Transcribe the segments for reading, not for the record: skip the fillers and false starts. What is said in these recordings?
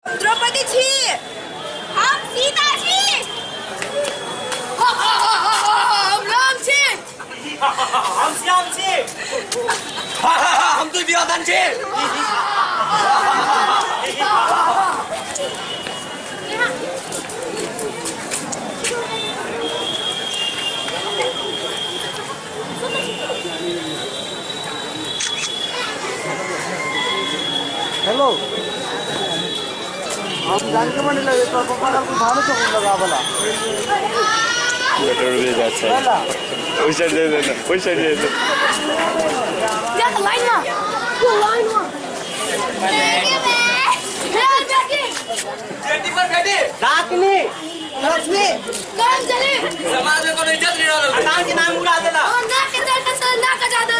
द्रौपदी छी। हम सीता छी। हम राम छी। हम श्याम छी। हम दुर्योधन छी। हेलो हम जानके बने लगे तोर पप्पा का धान चौक लगावला लेटर भी जाता है ओइ साइड दे देना ओइ साइड दे दे जा लाइन में तू लाइन में बेटी पर बेटी रातनी लक्ष्मी काम चले समाज में कोनो इज्जत नहीं रहल खानदान के नाम उड़ा देला और ना के चल के ना का जादा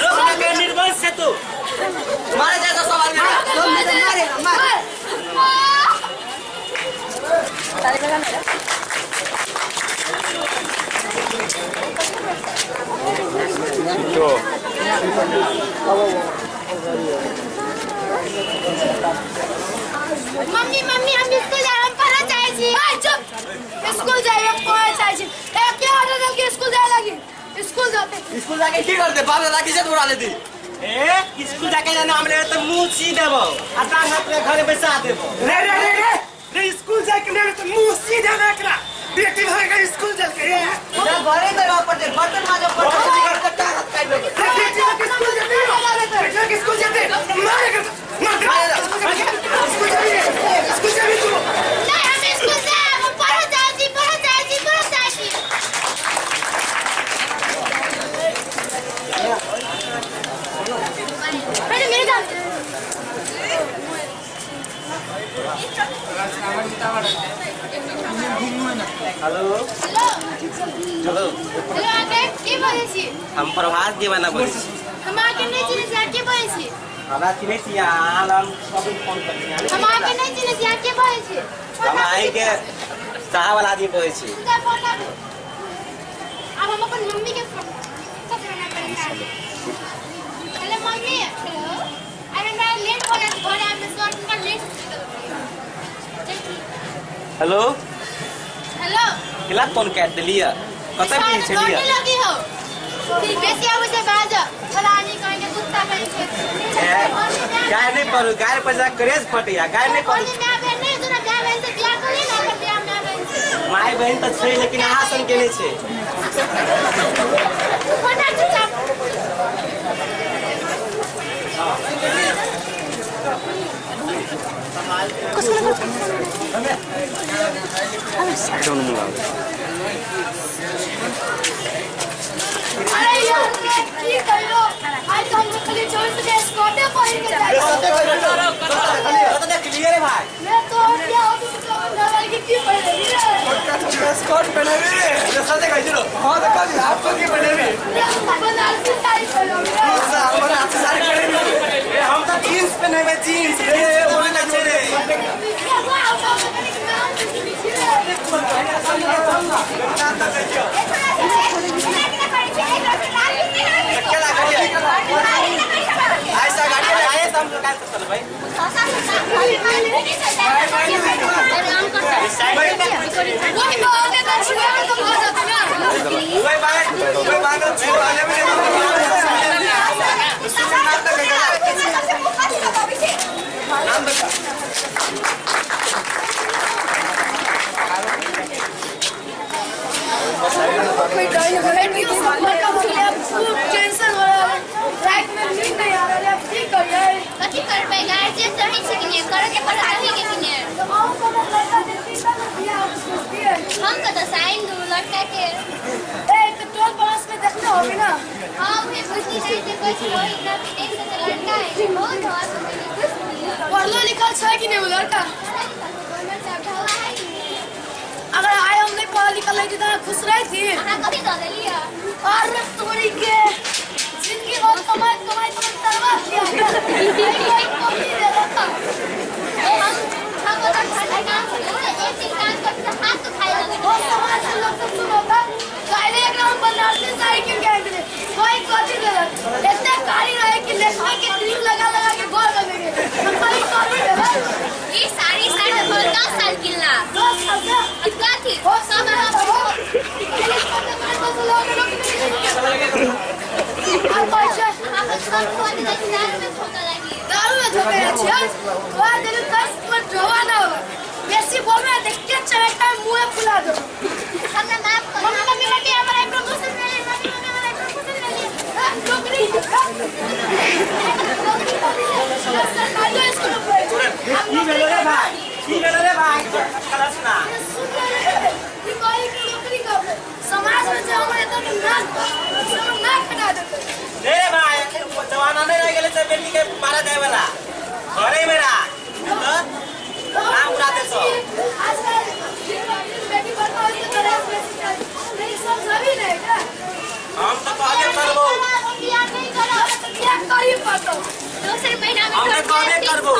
लोग के निर्वंश से तू मारे जाए सब आदमी मारे मारे तो मम्मी मम्मी हम स्कूल जाए हम पढ़ा चाहे छी। चुप स्कूल जाए हम पढ़ा चाहे छी। ए के ऑर्डर दल के स्कूल जाए लगी स्कूल जाते स्कूल जाके की करते बाप दादा की इज्जत उड़ा लेती। ए स्कूल जाके जाना हमरे तो मुंह सी देबो आ टांग अपने घरे बैसा देबो। रे रे रे रे रे स्कूल जाके नहीं तो मुंह सीधा एकरा बेटी भर के स्कूल चल के जा घरे करवा पड़ते बर्तन माजो पड़ते घर का हाथ काट लेते। बेटी के स्कूल जाते बेटी के स्कूल जाते मारे कर मार स्कूल जाबी स्कूल जाबी तू। नहीं हम स्कूल जाए हम पढ़ा चाहे छी पढ़ा चाहे छी पढ़ा चाहे छी। अरे मेरे जान हेलो हेलो हेलो आके के बोलै छी? हम प्रभास दीवाना बोलै छी। हम आके नहीं चिन्है छी के बोलै छी? हमरा चिन्है छी अहाँ हम सब फोन करै छी। हम आके नहीं चिन्है छी के बोलै छी? हम अहीं के चाह वाला आदमी बोलै छी। फोन काटू। अब हम अपन मम्मी के फोन सबसे ना परेशान। हेलो मम्मी हेलो अरे हमरा लेट हो जात घरे आबे सर का लेट हो गेल। हेलो हेलो केला फोन काट देलियै कतऽ बील छलियै? लगी हो बेसी आबै छै बाज फलानी कहीं के कुत्ता कहीं के गाय नहीं पड़ू गाय पैसा क्रेज फटैया गाय नहीं पड़ू। My बहन नहीं तोरा my बहन से बियाह करी ना अपन बियाह my बहन से। My बहन तऽ छै लेकिन अहाँ सन के नहीं छै। फोन चुपचाप। अरे यार की कहियो आज तो हम खाली चोर से स्कॉटे पहिर के जाए। कत देख लिए रे भाई मैं तो क्या हो तू तो नवाल की की पहिर रे स्कॉट पहने रे सते कहै छी हां देखा आप को की पहने रे बनारसी साड़ी पहिरो बनारसी साड़ी पहने रे। ए हम त जींस पहनेबे जींस रे बोले छै रे। ऐसा गाड़ी आए हम दुकान से चलबै। वही बात वही बात छुआने में नाम बता। टेंशन हो रहा है रात में नींद नहीं आ रहा है अब की करिए? कथी करबै गार्जियन सही छै कि नहीं करे के पड़त अहीं के कि नहीं? तो अहूँ कोनो लड़का देखती तब ना बियाह सोचती है। हम कतऽ साइन दू लड़का के। ए तो टोल पड़ोस में देखने होगी ना। हां उहे बुझी नहीं छै कोई रोहित ना देख से लड़का है बहुत हवा पढ़लो लिखल छै कि नहीं वो लड़का? अगर आए हम नहीं पढ़ल लिखल रही तो खुश रही थी। अहाँ कथी दऽ देलियै? अरे तोरी के जिंदगी भर कमाई कमाई कमाई तरवा किया। हम ओतऽ ठंडा काम करै एक दिन काम करके तऽ हाथ दुखाय लगै। बहुत समाज के लोग सब सुनता काहे एकरा हम बनारसी साड़ी किन के आनि देले कोई कथी देलक एते कारी रहे कि लेखा के क्रीम लगा लगा के गोर बन गेल हम खाली कथी देलक। धोआ देलू 10 मिनट धोआ ना होगा बेसी बोलबे देख के चमेटा मुंह फुला दो। हमरा माफ कर। मम्मी मम्मी मम्मी हमरा प्रमोशन मिले। मम्मी मम्मी हमरा प्रमोशन मिले। नौकरी सरकारी स्कूल में की भेलो रे भाई? की भेलो रे भाई? खलास ना सुन रे ई कोई के नौकरी कर समाज में जे हमर एतो के नाक सब नाक कटा देते। रे भाई जमाना नहीं रह गेलै से बेटी के मारा जाय वाला घरे में राख तो नाम उड़ा दे सब। आजकल बेटी बड़का होई तो राख बेसी चाही नहीं सब सभी नहीं का हम तो कहबे करबो। हम बियाह नहीं करब तो बियाह करी पड़तो दोसर महीना में हम तो कहबे करबो।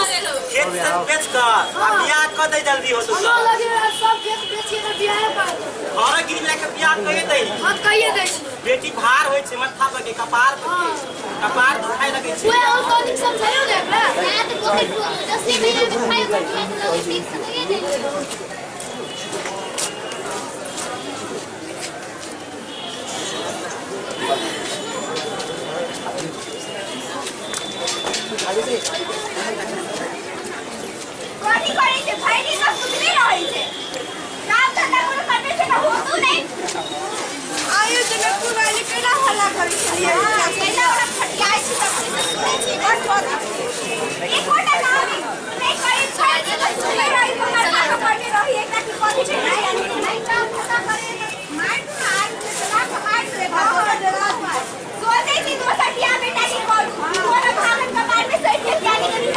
खेत सब बेच कर आ बियाह कर दे जल्दी हो तो हमरा लगे सब खेत बेची के बियाह कर घर गिरी लेके बियाह कहि दे। हम कहिए दै छी बेटी भार होय छै माथा पर के कपार पर के कपार दुखाय लगै छै। ओए और कथि समझायो ने एकरा ना तो गोटे दसवीं महीना में खाइ बटिया के लोग ठीक से कहिए दे। कथी करै छै भैरी सब सुतले रहै छै काम धंधा कोनो करबै छै ना होतो नहीं। आयो जनकपुर वाली केना हल्ला करै छलियै? केना ओकरा फटियाइ छै तखन से सुनै छी बस कथी एकोटा काम नहीं करै छै सुतले रही माथा पकड़ने रही एकटा की कथी छै नहीं काम धंधा करे मार मार चला के मार दे सोचै छी दोसर बियाह बेटा की करू तोरा भागन कपार में सटि के क्या निकली।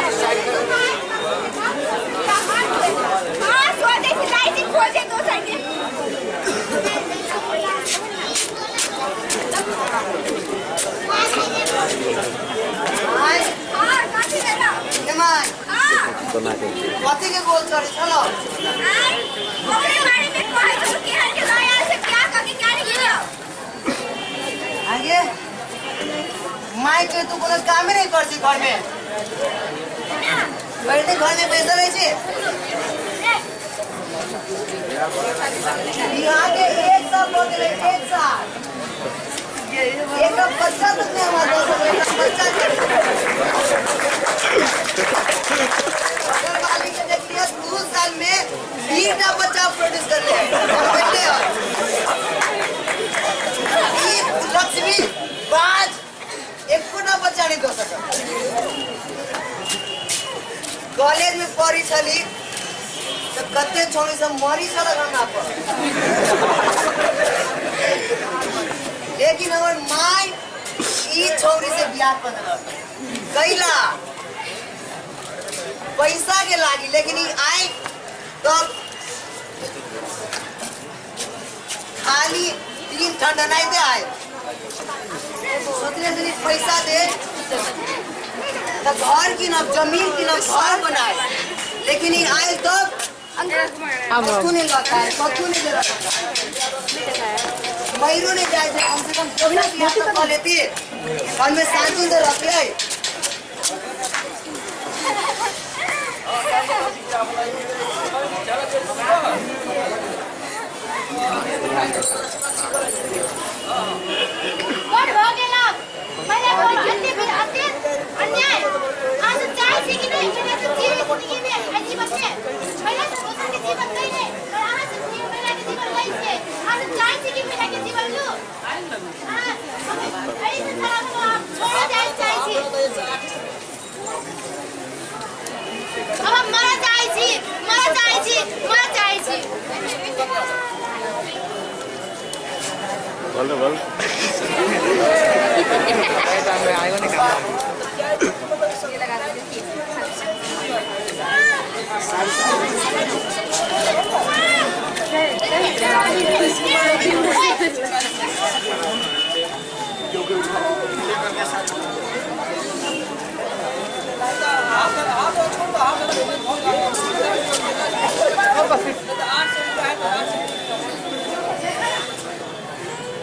हां सोचै छी जाइ छी खोजे दोसर के। हां कथी भेलो? माय हां कथी के गोल चढ़ै छलो? आइ ओकरे बारे में कहै छलो केहन के लय से क्या कके क्या निकलो। आगे माय के तू कोनो कामे नहीं कर छी घर में बैठे घर में बैसल रहे छी। यहाँ के एक साल हो गेलै एक साल एक बच्चा तक नहीं हमारा बच्चा अगर वाली के देख लिया 2 साल में 3टा बच्चा प्रोड्यूस कर ले लक्ष्मी बाज एकोटा बच्चा नहीं दो सकल। कॉलेज में पढ़ी छली तो कते छौड़ी सब मरी छलक हमरा पर लेकिन हमर my ई छौड़ी से बियाह कर देलक कैला पैसा के लागी लेकिन ई आई तो खाली 3 ठंडा नहीं दे आए सोचले से पैसा दे तो घर की ना जमीन की ना घर बनाए लेकिन ये आए तब कतू नहीं लौटा है कतू नहीं दे मयूरों नहीं जाए कम से कम तो कर लेती घर में शांति से रख ले। बड़ भ गेल महिला पर अति अति अन्याय आज चाहे छी कि नहीं महिला के जिंदगी में जीवन में महिला के दोसर के जीवन दै नहीं पर अहाँ सब महिला के जीवन लै छियै। अहाँ सब चाहै छी कि महिला के जीवन लू। एहि से खराब हम छोड़ऽ जाइ चाहै छी। अब हम मरऽ चाहै छी मरऽ चाहै छी मरऽ चाहै छी। बोल बोल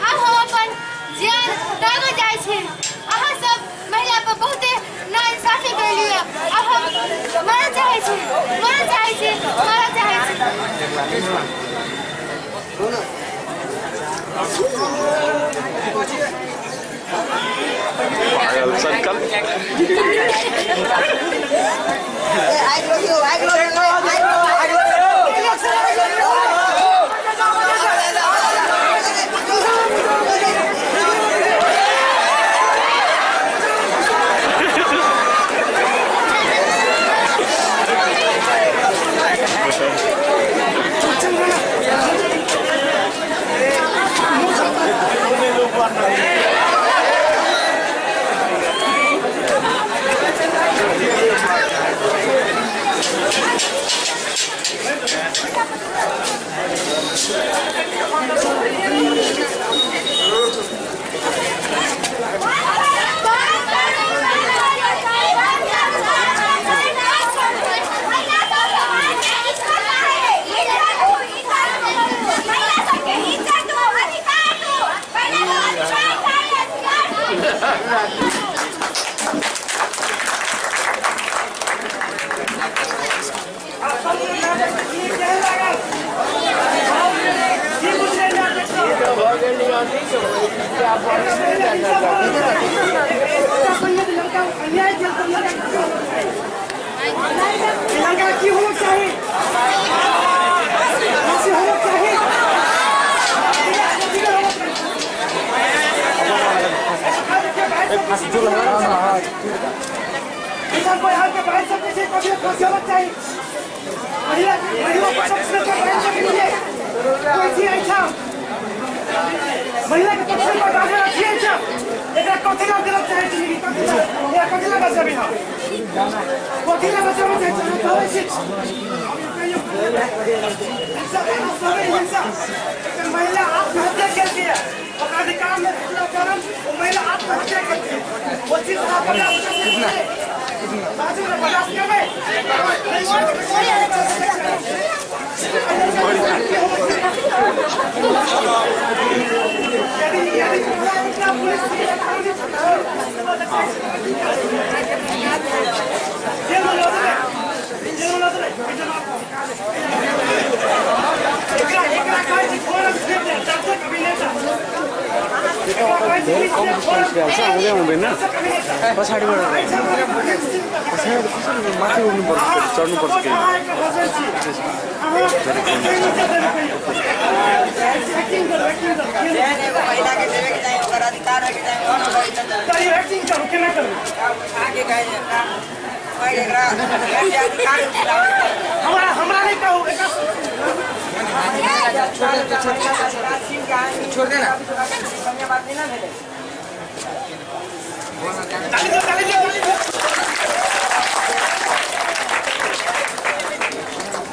अब हम अपन जान दागो जाइ छी। अहाँ सब महिला पर बहुते नाइंसाफी कैलियै। अब हम मरऽ चाहै छी मरऽ चाहै छी मरऽ चाहै छी। पागल सर्कल। लड़का की होना चाहिए, फांसी होना चाहिए। फांसी होना चाहिए। महिला महिला के महिला के पक्ष में बाजू रखिए। एकरा कथी ला देना चाहे छी? कथी ला एकरा कथी ला बचाबी? हम कथी ला बचाबे चाहे छी? कहै छी हिंसा हिंसा। महिला आत्महत्या करती है, ओकरा अधिकार में भेटला कारण वो महिला आत्महत्या करती है। वो चीज अहाँ बर्दाश्त कर बाजू में बर्दाश्त करबै? आउँदै आउँदैन, पछाडिबाट पछाडि कसरी माथि उठ्नुपर्छ, चढ्नुपर्छ केही। छोड़ देना।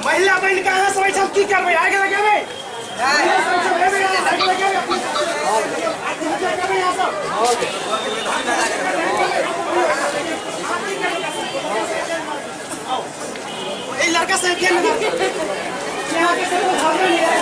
महिला बन के अहाँ सब एहिठाम की करबै? आगि लगेबै? आत्महत्या करबै अहाँ सब? एहि लड़का सब के यहाँ के सब भागल है।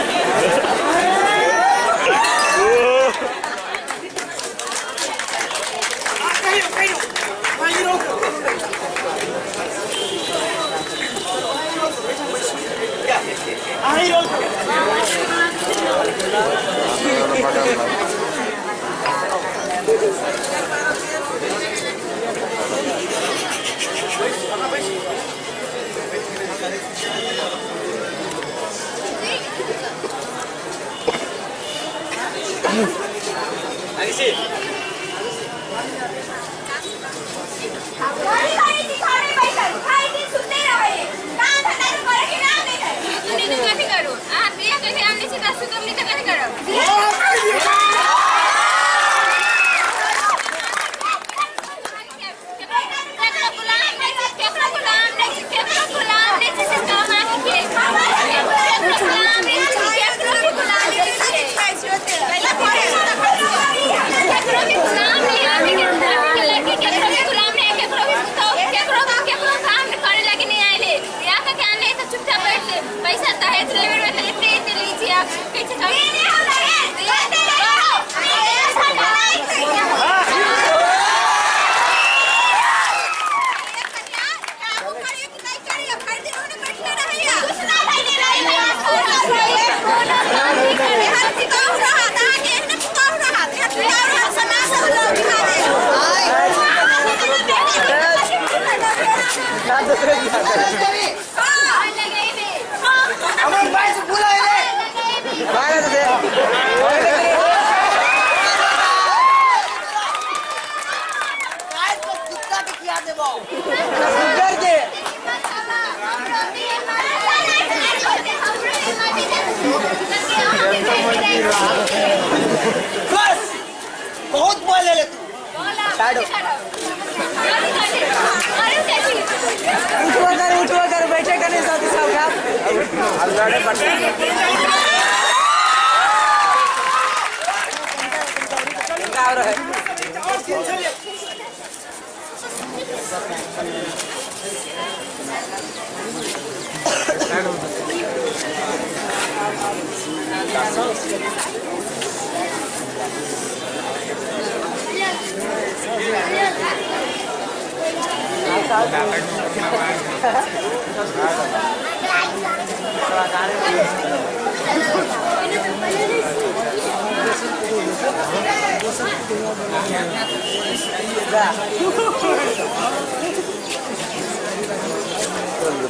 Thank you. बस बहुत बोल ले तू। उठवा कर बैठे करने साथी साहब का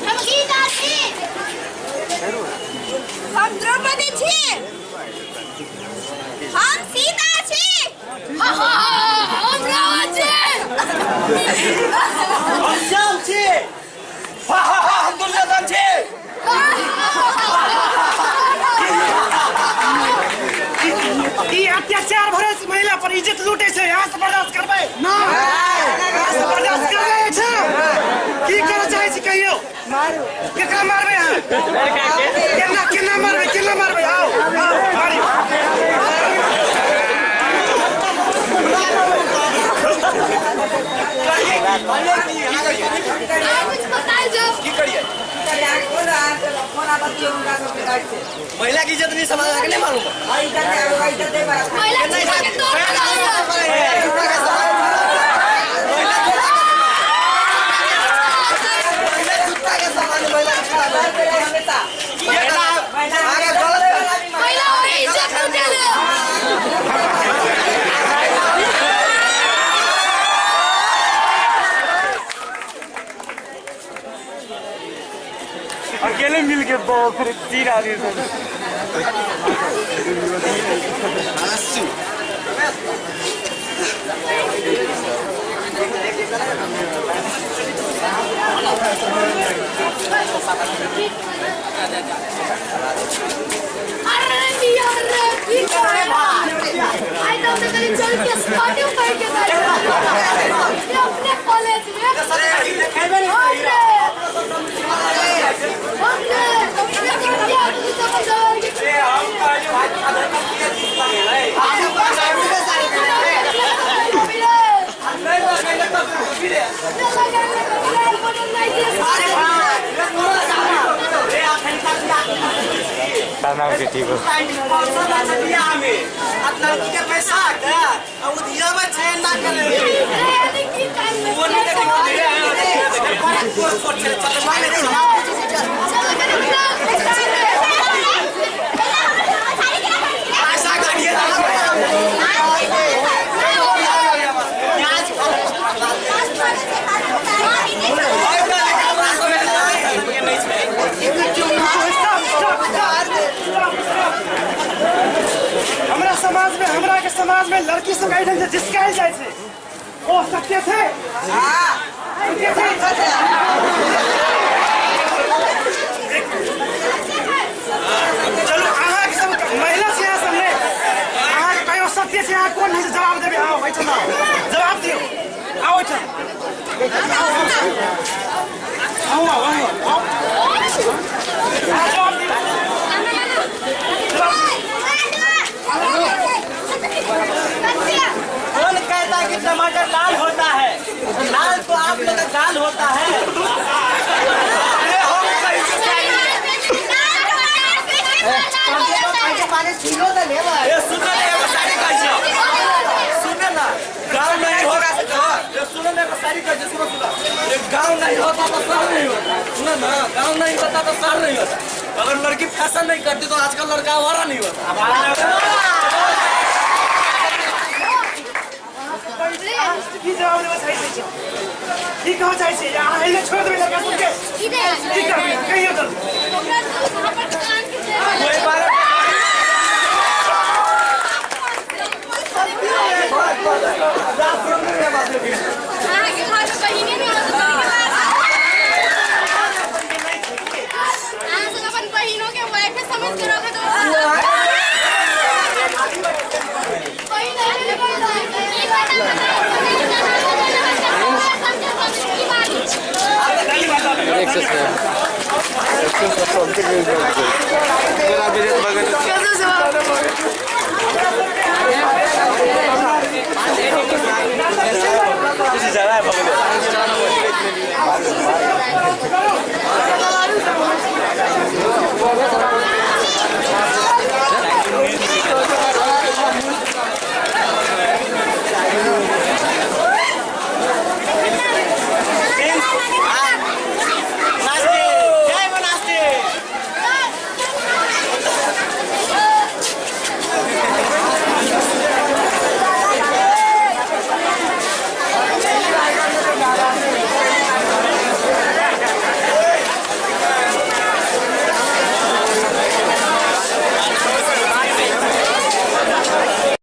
हम गीता छी, हम द्रौपदी छी, हम सीता छी, हम रावण छी, हम श्याम छी, हम दुर्योधन छी। ई अत्याचार भरे महिला पर इज्जत लूटे छै, यहाँ से बर्दाश्त करबै ना, यहाँ से बर्दाश्त करबै छै। की करऽ चाहै छी कहियो? मारू। केकरा मारबै अहाँ? केना केना मारबै, केना मारबै? आओ आओ मारी। की करिए? महिला की इज्जत नहीं समाज के नहीं मालूम। अकेले मिलके बाप रे 3 आदमी सब। अरे यार की करे आई तो हमने कहीं चल के स्कॉटी उखाड़ के अपने कॉलेज में हमरा समाज में, हमरा के समाज में लड़की सब एहि ढंग से जिसकायल जाइ छै, ओ सत्य छै। सत्य छै। चलू अहाँ के सब महिला छै अहाँ सब ने, अहाँ के कहियो सत्य छै, अहाँ कोन ढंग से जवाब देबै? आओ एहिठाम आओ, जवाब दियौ। आओ एहिठाम, आओ आओ आओ आओ जवाब दियौ। कौन कहता है कि टमाटर लाल होता है? लाल तो आप लोग का गाल होता है। गाँव नहीं होगा, सुनो ना, गाँव नहीं होता तो शहर नहीं होता। सुनो ना, गाँव नहीं होता तो शहर नहीं होता। अगर लड़की फैशन नहीं करती तो आजकल लड़का आवारा नहीं होता। की जवाब देबऽ चाहै छी? की कहऽ चाहै छी? अहाँ एहिले छोड़ि देबै लड़का सबके? की करबै कहियौ जल्दी। अपन बहिनों के वाइफ समझ के रखे। जगह है।